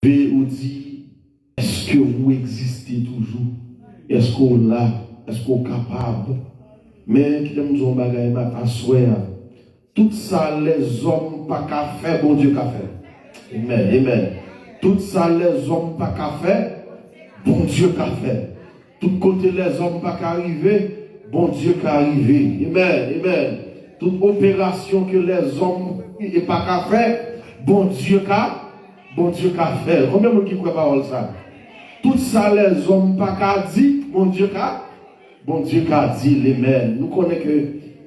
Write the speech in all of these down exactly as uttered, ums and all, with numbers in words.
Leve ou di, èske ou egziste toujou? Èske ou la? Èske ou kapab? Men, kite m di w yon bagay, aswè a. Tout sa lèzòm pa ka fè, Bondye ka fè. Amen, amen. Tout sa lèzòm pa ka fè, Bondye ka fè. Tout kote lèzòm pa ka rive, Bondye ka rive. Amen, amen. Tout operasyon ke lèzòm e pa ka fè, Bondye ka, Bondye ka fè. Konbyen moun ki kwè pawòl sa? Tout sa lèzòm pa ka di, Bondye ka, Bondye ka di. Amen. Nou konnen ke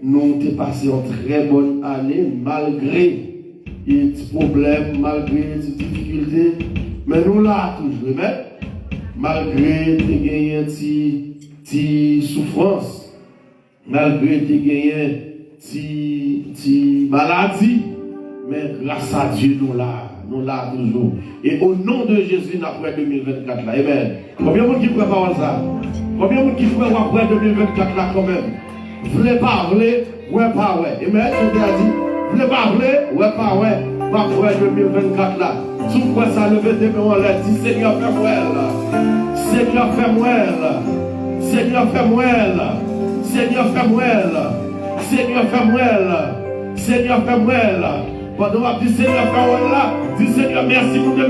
nou te pase yon trè bòn ane, malgre e ti pwoblèm, malgre ti difikilte, men nou la toujou. Amen. Malgre te genyen ti, ti soufrans, malgre te genyen ti, ti maladi, men gras a Dye nou la, nou la toujou. E o non de Jezi, n ap wè de mil vennkat la. Amen. Konbyen moun ki kwè pawòl sa? Konbyen moun ki kwè w ap wè de mil vennkat la kanmenm? Vle pa vle, wè pa wè. Amen. Chante a di, vle pa vle, wè pa wè, m ap wè de mil vennkat la. Si w kwè sa, leve de men w anlè, di, Senyè, fè m wè l. Senyè, fè m wè l. Senyè, fè m wè l. Senyè, fè m wè l. Senyè, fè m wè l. Senyè, fè m wè l. Pandan w ap di, Senyè, fè w wè l la, di, Senyè, mèsi pou de